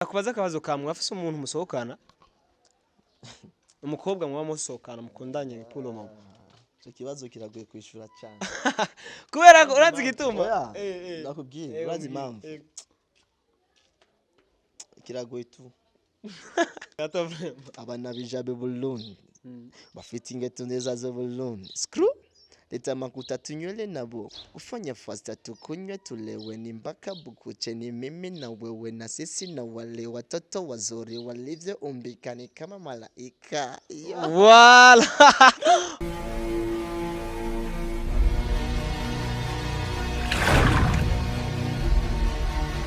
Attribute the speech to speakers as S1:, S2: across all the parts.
S1: Akubaza akabazo kamwe: afise umuntu musohokana, umukobwa muba musohokana, mukundanye pour le moment?
S2: Ico kibazo kiragoye kwishura cyane.
S1: Kubera ko urazi igituma.
S2: Oya, ndakubwira, urazi impamvu? Kiragoye tu.
S1: Gato vraiment.
S2: Abana bijabe Burundi bafite ingeto neza zo Burundi, screw leta makuta tunywele nabo kufanya fasta, tukunywe tulewe ni mpaka bukuche, ni mimi na wewe na sisi na wale watoto wazuri walivyoumbika ni kama malaika. Yo.
S1: Voilà.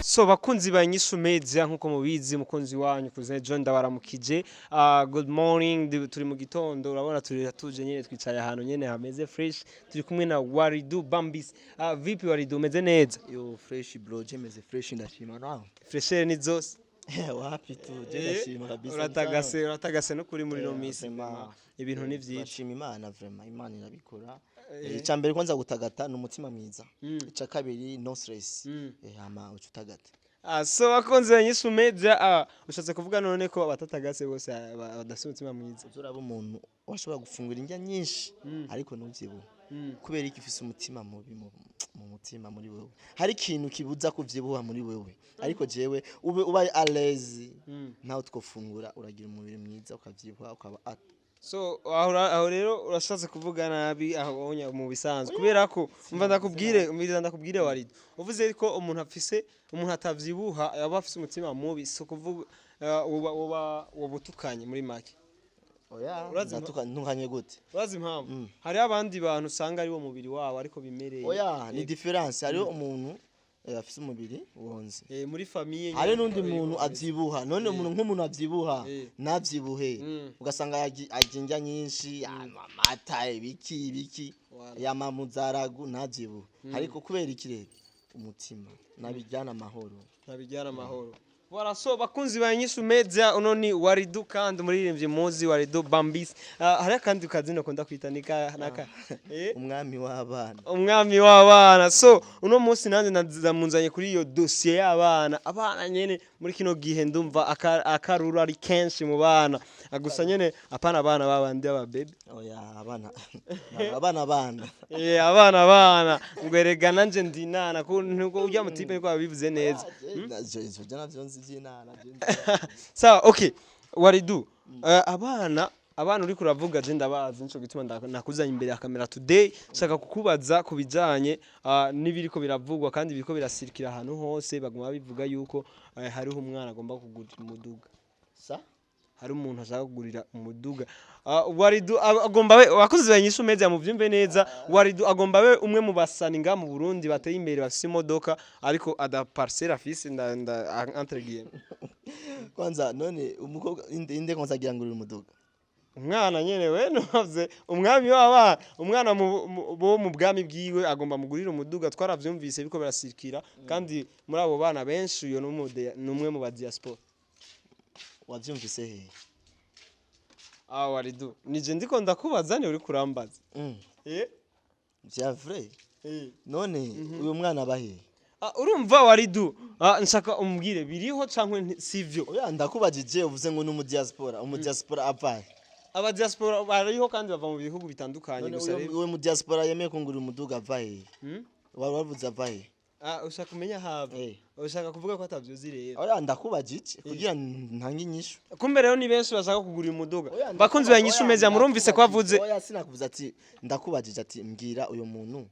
S1: So bakunzi ba Nyishu Media, nkuko mubizi, mukunzi wanyu kuze John ndabaramukije. Good morning. Turi mu gitondo, urabona turi tuje nyene, twicaye ahantu nyene hameze fresh, turi kumwe na Waridu Bambis. Vipi Waridu, umeze neza?
S2: Yo, fresh bro, je meze fresh, ndashima nawe.
S1: Fresher ni zose.
S2: Wapi tu, je ndashima kabisa.
S1: Uratagase, uratagase no kuri muri no minsi.
S2: Vraiment.
S1: Ibintu ni vyiza.
S2: Turashima Imana vraiment, Imana irabikora. Icya mbere kwanza gutagata ni umutima mwiza, icya kabiri no stress. Hama uca utagata.
S1: So bakunzi ba Nyishu Media, ushatse kuvuga none ko abatatagase bose badafise umutima mwiza?
S2: Uzuraba umuntu washobora gufungura indya nyinshi ariko ntubyibuhe. Kubera iki? Ufise umutima mubi mu mutima muri wewe, hari ikintu kibuza kuvyibuha muri wewe. Ariko jewe ube ubaye à l'aise ntawe twofungura, uragira umubiri mwiza, ukavyibuha, ukaba
S1: So aho rero urashatse kuvuga nabi aho wonya mu bisanzwe, kubera ko umva ndakubwire, umviriza ndakubwire Waridu, uvuze ko umuntu afise, umuntu atavyibuha yaba afise umutima mubi, so kuvuga uba ubutukanye muri make.
S2: Oya.
S1: Urazi
S2: Ntukanye gute?
S1: Urazi impamvu? Hariho abandi bantu usanga ari wo mubiri wabo ariko bimereye.
S2: Oya, ni différence. Hariho umuntu afise umubiri wonze.
S1: Muri famille.
S2: Hari
S1: nyene
S2: n'undi
S1: biri
S2: muntu
S1: ko bimeze.
S2: avyibuha. None umuntu nk'umuntu avyibuha ntavyibuhe, ugasanga arya indya nyinshi, anywa amata, ibiki ibiki,
S1: Voilà.
S2: yama muzaragu, ntavyibuhe. Ariko kubera iki rero? Umutima nabijyana amahoro.
S1: Ntabijyana amahoro. Voilà, so bakunzi ba Nyishu Media, uno ni Waridu kandi umuririmbyi muzi Waridu Bambis. Hari akandi kazina ukunda kwita nika naka?
S2: Umwami w'abana.
S1: Umwami w'abana. So uno munsi nanjye ndamunzanye kuri iyo dossier y'abana, abana nyene muri kino gihe ndumva akaruru ari kenshi mu bana. Gusa nyene apana abana babandi b'ababebe.
S2: Oya, abana abana abana.
S1: Abana abana ngo erega nanje ndi nana ko nubwo ujya mu type niko babivuze neza.
S2: Ivyo navyo nzi vy'inana.
S1: Sawa, okay Waridu, abana abana uriko uravuga je ndabazi, nico gituma nakuzanye imbere ya kamera today. Shaka kukubaza ku bijanye n'ibiriko biravugwa kandi biriko birasirikira ahantu hose, baguma bivuga yuko hariho umwana agomba kugura umuduga.
S2: Sa?
S1: Hari umuntu ashaka kugurira umuduga. Waridu agomba we, abakozi ba Nyishu Media muvyumve neza, Waridu agomba we umwe mu basani nga mu Burundi bateye imbere bafise imodoka, ariko ada parcelle afise, nda entre guillemets.
S2: Kwanza none umukobwa inde kwanza agira ngo uri umuduga?
S1: Umwana nyene we ntuvuze umwami w'abana, umwana bo mu bwami bwiwe agomba mugurira umuduga. Twaravyumvise biko birasirikira, kandi muri abo bana benshi uyo ni umwe mu ba diaspora.
S2: Wavyumvise hehe?
S1: Ah, Waridu, nije ndiko ndakubaza, ni uri kurambaza.
S2: Vya vrai?
S1: Eh.
S2: None uyu mwana abahe?
S1: Ah, urumva Waridu, nshaka umbwire biriho cankwe sivyo?
S2: Oya, ndakubajije, uvuze ngo ni umudiaspora. Umudiaspora avahe?
S1: Aba diaspora bariho kandi bava mu bihugu bitandukanye.
S2: None
S1: Gusa rero
S2: uyo mudiaspora yemeye kungurira umuduga avahe?
S1: Hmm?
S2: Wari wavuze avahe?
S1: Ah, ushaka kumenya hava? Ushaka kuvuga ko atavyuzi rero?
S2: Oya, ndakubajije kugira ntange inyishu.
S1: Kumbe rero ni benshi bashaka kugura umuduga.
S2: Oya,
S1: Bakunzi ba Nyishu Media, murumvise ko avuze.
S2: Oya, sinakuvuze ati ndakubajije ati mbwira uyu muntu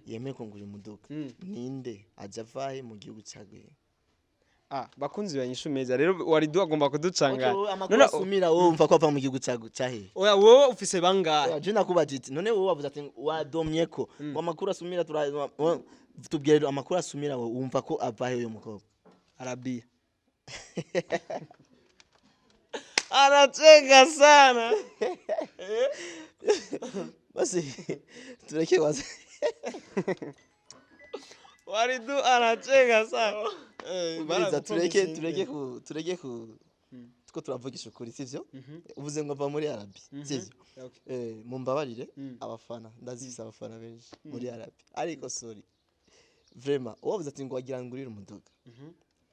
S2: yemeye kungurira umuduga ninde, aja avahe, mu gihugu cyawe?
S1: Ah, bakunzi ba Nyishu Media, rero Waridu agomba kuducanganya.
S2: Amakuru
S1: None
S2: asumira wowe wumva ko ava mu gihugu cyahe?
S1: Oya, wowe ufise bangahe?
S2: Oya, je nakubajije none wowe wavuze ati wadomye ko ngo amakuru asumira tubwire rero amakuru asumira wowe wumva ko avahe uyu mukobwa.
S1: Arabia. Anacheka sana.
S2: Basi tureke waze.
S1: Waridu anacheka sana.
S2: Umviriza, tureke ku two turavugisha ukuri, sivyo? Uvuze ngo ava muri Arabi, sivyo?
S1: Okay.
S2: Mumbabarire abafana, ndazifise abafana benshi muri Arabi, ariko sorry vraiment, wavuze ati ngo wagira ngo urire umuduga,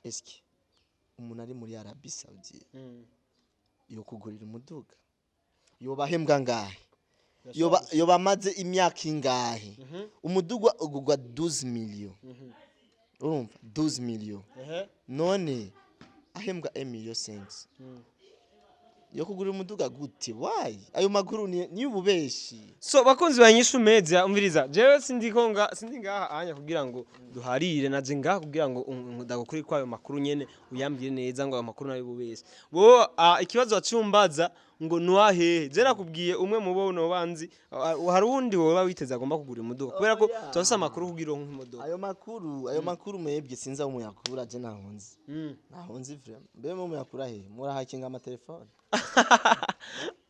S2: eske Umuntu ari muri Arabie Saoudite yo kugurira umuduga, yoba ahembwa ngahe? Yoba amaze imyaka ingahe? Umuduga ugurwa 12 millions, urumva, 12 millions. None ahembwa 1 million 5, yo kugura umuduga gute? Why? Ayo makuru ni ububeshi.
S1: So bakunzi ba Nyishu Media, umviriza, jewe sindiko nga sindi ngaha anya kugira ngo duharire, naje ngaha kugira ngo ndagukuri kwayo makuru nyene uyambwire neza ngo ayo makuru nayo bubese. Bo ikibazo wacumbaza ngo nuwahehe, je nakubwiye umwe mu bo no banzi. Hari uwundi woba witeze agomba kugura imodoka? Kubera ko
S2: Oya.
S1: turafise amakuru kugira uronke imodoka.
S2: Ayo makuru mwebwe sinzi aho muyakura, je ntahonzi. Ntahonzi vraiment. Mbe mu muyakura he? Murahakinga amatelefone?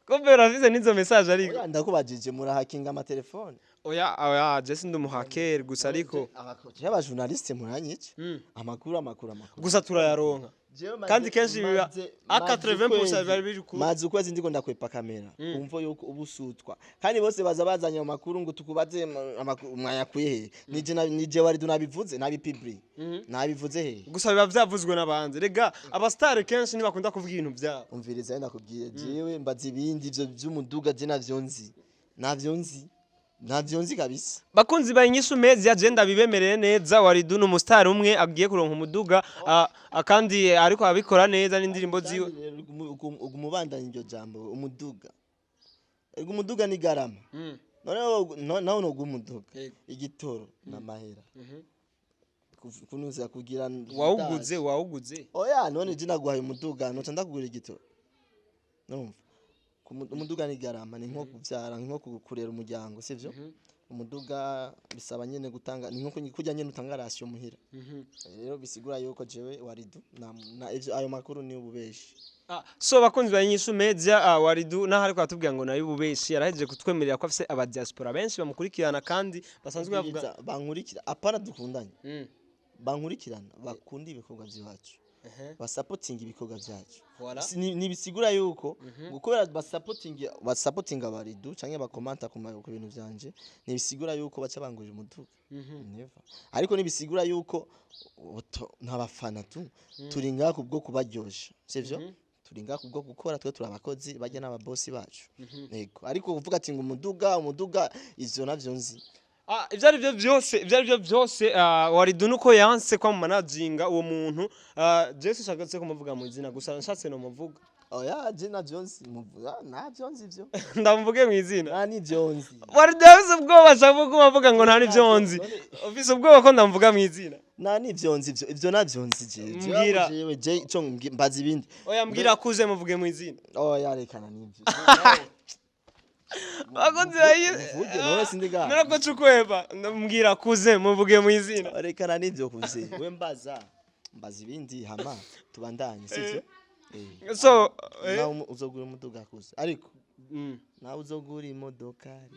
S1: Kumbe urafise n'izo message ariko?
S2: Oya, ndakubajije, murahakinga amatelefone?
S1: Oya oya, je sindi umuhacker gusa ariko
S2: Je aba journaliste muranyica. Amakuru, amakuru, amakuru.
S1: Gusa turayaronka.
S2: Jewe
S1: Kandi kenshi biba a
S2: maze
S1: 80% biba biri ku
S2: maze ukwezi ndiko ndakwepa kamera, kumvo yuko ubu sutwa, kandi bose baza bazanye ayo makuru ngo tukubaze amakuru mwayakuye he? Nije nije wari tunabivuze nabi public, nabivuze he?
S1: Gusa biba vyavuzwe n'abandi. Rega abastar kenshi ntibakunda kuvuga ibintu vyabo.
S2: Umviriza, ndakubwiye, jewe mbaza ibindi, ivyo vy'umuduga je navyo nzi, navyo nzi, navyo nzi kabisa.
S1: Bakunzi ba Inyishu Media, je ndabibemereye neza, Waridu ni umustar umwe agiye kuronka umuduga, kandi ariko abikora neza n'indirimbo ziwe.
S2: Kandi rero uguma ubandanya iryo jambo umuduga. Erega umuduga ni garama. Noneho nawe noguha umuduga, igitoro n'amahera kunuza kugira
S1: Wawuguze, wawuguze.
S2: Oya, none je naguhaye umuduga, noca ndakugura igitoro? Numva umuduga ni garama, ni nko kuvyara, ni nko kurera umuryango, sivyo? Umuduga bisaba nyene gutanga, ni nko kurya nyene utanga ration muhira. Rero bisigura yuko jewe Waridu na ivyo, ayo makuru ni ububeshi.
S1: So bakunzi ba Inyishu Media, Waridu naho ariko atubwira ngo nayo ububeshi, yarahejeje kutwemerera ko afise aba diaspora benshi bamukurikirana kandi basanzwe bavuga.
S2: Umviriza, bankurikira, apana dukundanye, bankurikirana, bakunda ibikorwa by'iwacu, basapotinga ibikorwa byacu.
S1: Voilà.
S2: Ntibisigura yuko ngo kubera basapotinga abaridu canke bakomanta ku bintu vyanje, ntibisigura yuko baca bangurira umuduga. Never. Ariko ntibisigura yuko ntabafana tu turi ngaha kubwo kubaryosha, sivyo? Turi ngaha kubwo gukora, twe turi abakozi bajya n'ababosi bacu. Yego, ariko kuvuga ati ngo umuduga, umuduga, ivyo navyo nzi.
S1: Ivyo ari byo byose, ivyo ari byo byose, Waridu nuko yanse kwa managinga uwo muntu. Je sinshaka kumuvuga mu izina, gusa nshatse no muvuga.
S2: Oya, je navyo nzi, muvuga navyo nzi ivyo.
S1: Ndamuvuge mu izina?
S2: Nta nivyo nzi.
S1: Waridu yabuze ubwoba, ashaka kuguma avuga ngo nta nivyo nzi. Ufise ubwoba ko ndamuvuga mu izina?
S2: Nta nivyo nzi ivyo, ivyo navyo nzi je.
S1: Mbwira.
S2: Jewe je ico mbaza ibindi.
S1: Oya, mbwira akuze muvuge mu izina.
S2: Oya, rekana n'ivyo.
S1: Bakunzi bayi
S2: Muvuge, none sindi ngaha.
S1: Narako cukweba, mbwira akuze muvuge mu izina.
S2: Rekana n'ivyo kuze, we mbaza ibindi hama tubandanye, sivyo? Eh.
S1: So
S2: Nawe uzogura umuduga kuze, ariko nawe uzogura imodokari,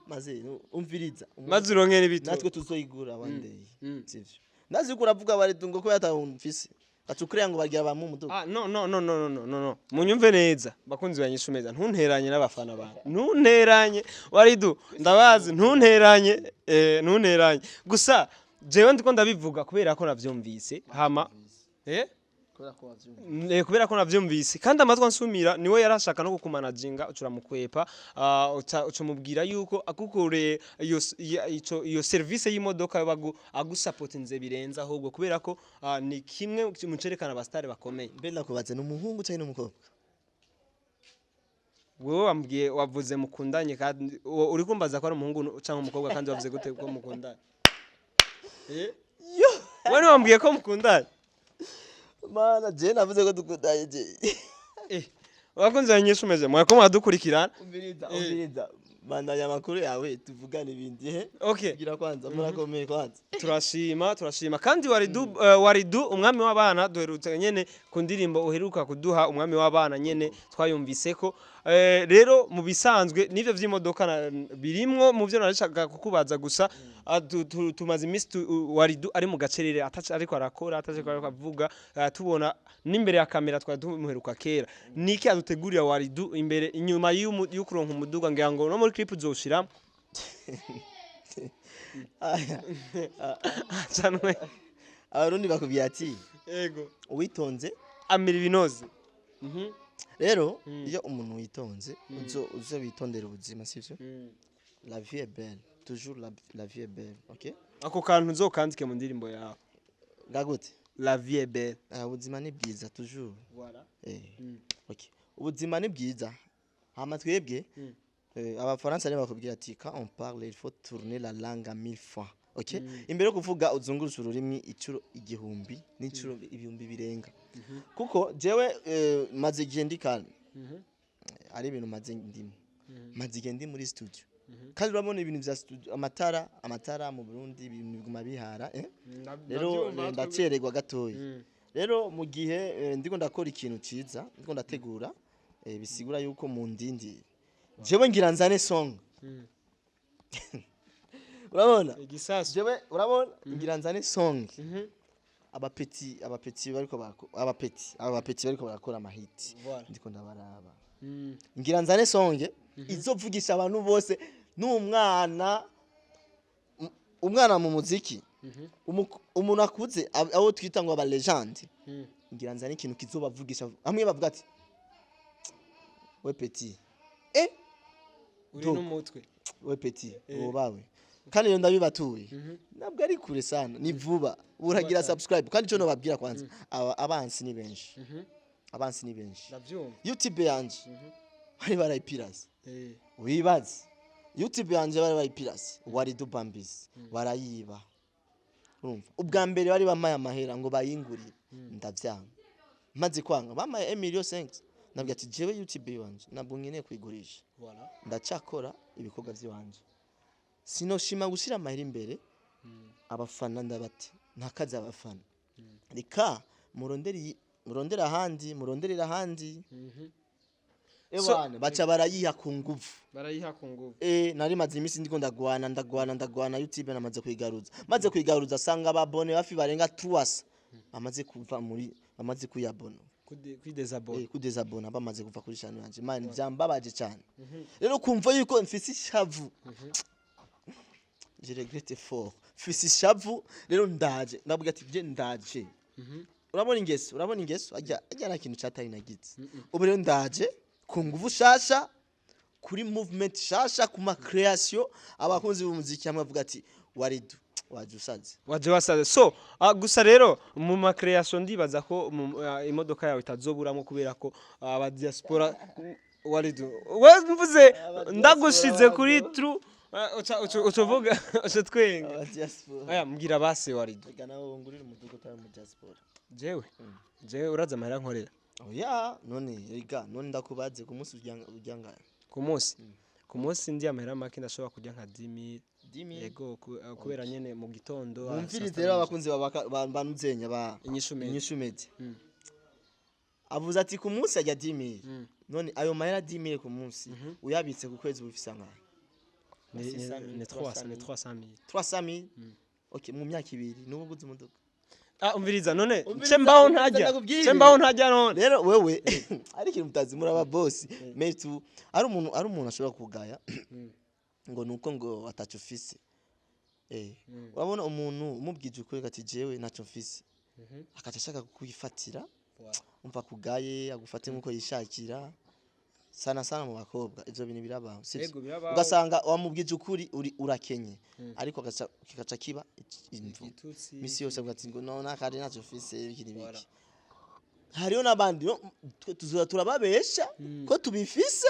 S2: maze umviriza
S1: Maze uronke n'ibitoro.
S2: Natwe tuzoyigura one day, sivyo? Ndazi yuko uravuga bari ngo ko yatawumfise gacukureya ngo bagira bamu umuduga.
S1: Ah, no no no no no no no no, munyumve neza bakunzi ba Nyishu Media, ntunteranye n'abafana bawe, ntunteranye. Waridu ndabazi, ntunteranye, ntunteranye. Gusa jewe ndiko ndabivuga kubera ko navyumvise hama
S2: Kubera ko wavyumva.
S1: Kubera ko navyumvise kandi amatwi ansumira, niwe yarashaka no kukumanaginga, ucuramukwepa, ucumubwira yuko akukoreye iyo iyo service y'imodoka yoba agusapotinze birenze ahubwo, kubera ko ni kimwe mu cerekana abastare bakomeye.
S2: Mbe ndakubaze, ni umuhungu cyangwa ni umukobwa?
S1: Wewe wambwiye, wavuze mukundanye, kandi uri kumbaza ko ari umuhungu cyangwa umukobwa, kandi wavuze gute ko mukundanye?
S2: Yo.
S1: Wewe wambwiye ko mukundanye.
S2: Mana, je navuze ko dukundanye je?
S1: Bakunzi ba Nyishu Media, mwako mwadukurikirana.
S2: Umviriza, umviriza, bandanya amakuru yawe, tuvugane ibindi he.
S1: Okay.
S2: Gira kwanza murakomeye kwanza.
S1: Turashima, turashima. Kandi Waridu, Waridu umwami w'abana, duherutse nyene ku ndirimbo uheruka kuduha, umwami w'abana nyene twayumvise ko rero mu bisanzwe n'ivyo vy'imodoka birimwo mu vyo narashaka kukubaza. Gusa tumaze iminsi Waridu ari mu gacerere, ataca ariko arakora, ataca ariko avuga, tubona n'imbere ya kamera twari tumuheruka kera. Niki adutegurira Waridu imbere inyuma y'ukuronka umuduga? Ngira ngo no muri clip uzoshiramo.
S2: Aya,
S1: Canwe.
S2: Abarundi bakubwira ati
S1: Ego.
S2: uwitonze.
S1: Amira ibinoze.
S2: Rero iyo umuntu witonze, uzo witondera ubuzima, sivyo? La vie est belle, toujours, la vie est belle, okay?
S1: Ako kantu uzokandike mu ndirimbo yawe.
S2: Ngagute?
S1: La vie est belle.
S2: Ah, ubuzima ni bwiza toujours.
S1: Voilà.
S2: Okay, ubuzima ni bwiza. Hama twebwe abafaransa nibo bakubwira ati: "Quand on parle, il faut tourner la langue mille fois." Okay, imbere yo kuvuga uzungurusha ururimi incuro igihumbi n'incuro ibihumbi birenga, kuko jewe maze igihe ndi calme. Ari ibintu maze ndimo, maze igihe ndi muri studio, kandi urabona ibintu vya studio, amatara mu Burundi, ibintu biguma bihara, eh? Rero ndacererwa gatoya. Rero mu gihe ndiko ndakora ikintu ciza, ndiko ndategura, bisigura yuko mu ndindi jewe ngira nzane song, urabona?
S1: Igisasu.
S2: Jewe urabona ngira nzane song. Aba petits bariko barakora amahiti.
S1: Voilà.
S2: Ndiko ndabaraba, ngira nzane song izovugisha abantu bose n'umwana, umwana mu muziki, umuntu akuze, abo twita ngo aba légende. Ngira nzane ikintu kizobavugisha, hamwe bavuga ati: "We petit, eh."
S1: Uri
S2: Dogo.
S1: n'umutwe.
S2: We petit, wobawe. Kandi iyo ndabibatuye, ntabwo ari kure sana, ni vuba uragira subscribe. Kandi icyo nobabwira kwanza, abansi ni benshi, abansi ni benshi.
S1: Ndabyumva.
S2: YouTube yanje bari barayipirase. Wibaze, YouTube yanje bari bayipirase, Waridu Bambisi barayiba. Urumva, ubwa mbere bari bamaye amahera ngo bayingurire, ndavyanga. Maze kwanga, bamaye 1 million 5, nabwo ati: "Jewe YouTube yanje ntabwo nkeneye kuyigurisha."
S1: Voilà.
S2: Ndacakora ibikorwa vy'iwanje, sinoshima gushira amahera imbere. Abafana ndabati ntakaze, abafana reka murondere murondere ahandi, muronderera ahandi. Ewana, baca barayiha ku nguvu.
S1: Barayiha ku nguvu.
S2: Nari maze iminsi ndiko ndagwana, ndagwana, ndagwana. YouTube namaze kuyigaruza, maze kuyigaruza sanga ababone hafi barenga 300 bamaze kuva muri, bamaze kuyabona.
S1: Kwidezabona.
S2: Kudezabona, bamaze kuva kuri channel yanje. Man, byambabaje cyane. Rero kumva yuko mfise ishavu, je regrette fort, mfise ishavu. Rero ndaje, ndavuga ati: "Je ndaje." Urabona ingeso ajya nta kintu cyatari nagize. Ubu rero ndaje ku nguvu shasha, kuri movement shasha, ku ma création. Abakunzi b'umuziki hamwe bavuga ati: "Waridu, waje usaze."
S1: Waje wasaze. So gusa rero mu ma création ndibaza ko imodoka yawe itazoburamo, kubera ko aba diaspora, Waridu, we mvuze ndagushize kuri true, uca uvuga, uca twenga.
S2: Aba diaspora.
S1: Aya, mbwira base, Waridu.
S2: Reka nawe wongurire umuduga utari mu diaspora.
S1: Jewe uraza amahera nkorera?
S2: Oya, none rega, none ndakubaze, ku munsi urya ngahe?
S1: Ku munsi ndi amahera make, ndashobora kurya nka 10 000.
S2: 10 000?
S1: Yego, kubera nyene mu gitondo,
S2: Mumvirize.
S1: saa sita
S2: Rero
S1: n'inusu.
S2: abakunzi banuzenya ba
S1: Inyishu Media.
S2: Inyishu Media. Avuze ati ku munsi ajya 10 000. None ayo mahera 10 000 ku munsi, uyabitse ku kwezi, bufise angahe?
S1: Ni 300, ni 300 000.
S2: 300 000, okay. Mu myaka 2 nubu uguze umuduga.
S1: Ah, umviriza none.
S2: Umviriza,
S1: Nce mbaho
S2: umviriza,
S1: ntajya.
S2: ndakubwire.
S1: Nce mbaho ntajya none.
S2: Rero wewe ari ikintu mutazi, muri aba boss, mais tu ari umuntu ashobora kugaya ngo nuko ngo ataco ufise. Urabona umuntu umubwije ukuri ati: "Jewe ntaco mfise," akaca ashaka kuyifatira. Umva, kugaye agufate nkuko yishakira. Sana sana mu bakobwa ivyo bintu birabaho, sivyo?
S1: Yego, birabaho.
S2: Ugasanga wamubwije ukuri, uri urakenye, ariko kikaca kiba imvu.
S1: Igitutsi.
S2: Misi yose avuga ati ngo none akari ntacyo ufise, ibiki n'ibiki. Hariho n'abandi no, twe tuzoza turababesha ko tubifise,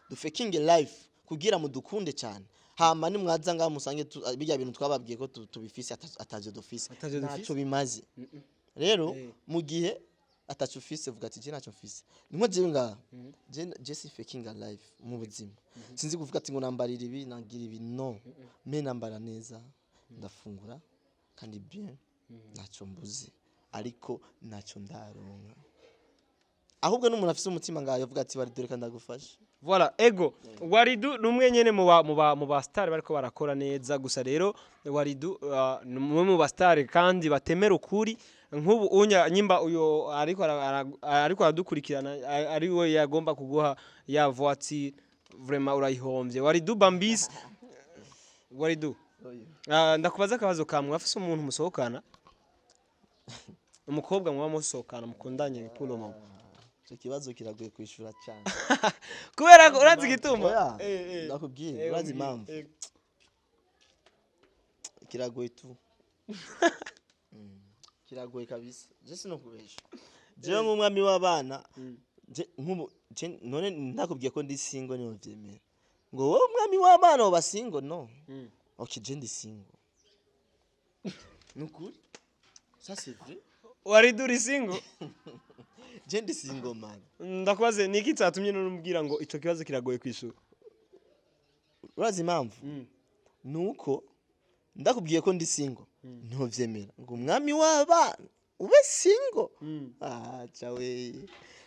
S2: dufekinge life kugira mudukunde cyane. Hama nimwaza ngaha musange bijya bintu twababwiye ko tubifise, atavyo dufise.
S1: Atavyo dufise?
S2: Ntacyo bimaze rero. Mu gihe ataco ufise, vuga ati: "Je ntacyo mfise." Nimwo jewe ngaha, je si faking life mu buzima. Sinzi kuvuga ati ngo nambarira ibi, nagira ibi, no me nambara neza, ndafungura kandi bien, ntacyo mbuze, ariko ntacyo ndaronka. Ahubwo n'umuntu afise umutima ngaho avuga ati: "Bari dore ndagufasha."
S1: Voilà, ego. Waridu ni umwe nyene mu ba star bariko barakora neza. Gusa rero Waridu ni umwe mu ba star kandi batemera ukuri. Nk'ubu unya nyimba uyo ariko aradukurikirana, ari we yagomba kuguha ya voiture, vraiment urayihomvye, Waridu Bambis. Waridu, ndakubaza akabazo kamwe: afise umuntu musohokana? Umukobwa muba musohokana, mukundanye pour le moment?
S2: Icyo kibazo kiragoye kwishura cyane.
S1: Kubera ko urazi igituma.
S2: Oya, ndakubwira, urazi impamvu? Kiragoye tu. Kiragoye kabisa, je sinokubesha, jewe nk'umwami w'abana, je nk'ubu none ndakubwiye ko ndi single, niyo vyemera ngo wowe umwami w'abana woba single? No. Okay, je ndi single, nukuri, ça c'est vrai.
S1: Wari uri single?
S2: Je ndi single, man.
S1: Ndakubaze, niki cyatumye none umbwira ngo ico kibazo kiragoye kwishura?
S2: Urazi impamvu? Nuko ndakubwiye ko ndi single, ntuvyemera ngo umwami w'abana ube single. Ah, cawe,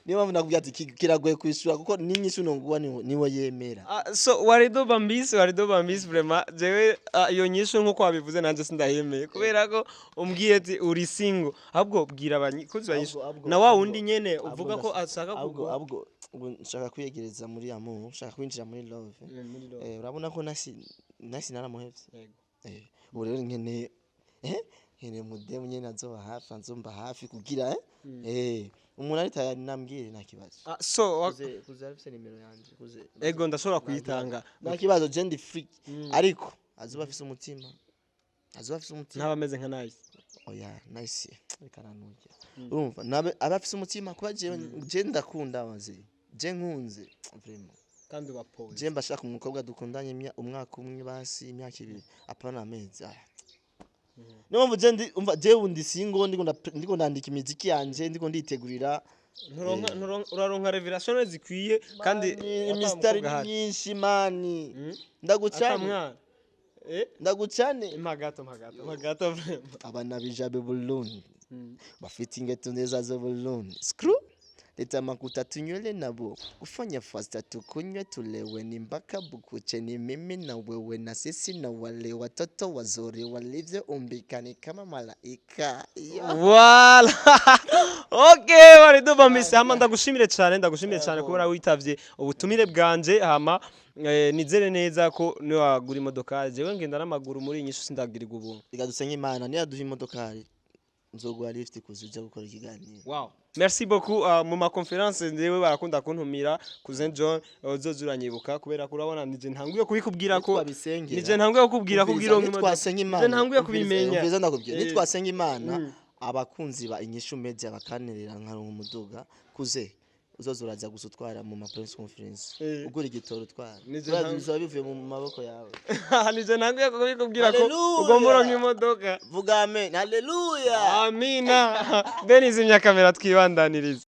S2: niyo mpamvu nakubwiye ati kiragoye kwishura, kuko n'inyishu nonguwa niwe yemera.
S1: Ah, so Warido Bambisi, Warido Bambisi, vraiment jewe iyo nyishu nkuko wabivuze nanje sindahemeye, kubera ko umbwiye ati uri single. Ahubwo bwira abakunzi banyishu na wa wundi nyene uvuga ko ashaka
S2: ahubwo
S1: kugwa.
S2: Ahubwo ubu nshaka kwiyegereza muri amour, nshaka kwinjira muri love.
S1: Muri love.
S2: Urabona ko nasi naramuhevye.
S1: Yego.
S2: Ubu rero nkeneye umudemu nyene azoba hafi, azomba hafi kugira umuntu ari tayari nambwire, nta kibazo.
S1: Ah, so
S2: Kuze arafise nimero yanje, kuze.
S1: Ego, ndashobora kuyitanga.
S2: Nta kibazo, je ndi free, ariko azoba afise umutima, azoba afise umutima.
S1: Ntaba ameze nka Nice?
S2: Oya, Nice reka ranurya. Urumva nabe aba afise umutima, kuba jewe je ndakunda abaze, je nkunze vraiment.
S1: Kandi ubapoye.
S2: Je mbashaka umukobwa dukundanye umwaka umwe, basi imyaka 2, apana amezi aya. Niyo mpamvu je ndi, umva, jewe ndi single, ndiko ndandika imiziki yanje, ndiko nditegurira.
S1: Nturonka, uraronka révélation zikwiye kandi
S2: Mani, imisitari ni myinshi, mani. Ndagucane.
S1: Atamwana
S2: Ndagucane.
S1: Mpagato, mpagato, mpagato vraiment.
S2: Abana b'ijabe Burundi bafite ingeto nziza z'Uburundi, screw leta makuta tunywele nabo kufanya fasta, tukunywe tulewe ni mpaka bukuche, ni mimi na wewe na sisi na wale watoto wazuri walivyoumbika kama malaika. Yo.
S1: Voilà. Okay, Warido Bambisi, hama ndagushimire cyane, ndagushimire cyane kubera witavye ubutumire bwanje. Hama nizere neza ko niwagura imodoka, jewe ngenda n'amaguru muri iyi nyishu sindagirirwa ubuntu.
S2: Reka dusenge Imana, niyaduha imodokari nzoguha lift kuza uja gukora ikiganiro.
S1: Wow. Merci beaucoup. Mu ma conférence ndewe barakunda kuntumira. Cousin John, uzoza uranyibuka, kubera ko urabona nije ntanguye kubikubwira ko
S2: Nitwabisengera.
S1: nije ntanguye kukubwira ko
S2: Umviriza,
S1: ugira
S2: nitwasenga Imana,
S1: nije ntanguye kubimenya.
S2: Umviriza, ndakubwira, nitwasenga Imana, abakunzi ba Inyishu Media bakanerera nkaronka umuduga, kuze uzoza uraza gusa utwara mu ma press conference, ugura igitoro utwara.
S1: Nije
S2: Urazi bizoba bivuye mu maboko yawe.
S1: Nije ntanguye kubikubwira ko
S2: Hallelujah.
S1: ugomba uronka imodoka.
S2: Vuga amen, haleluya.
S1: Amina. Benizimya kamera twibandaniriza.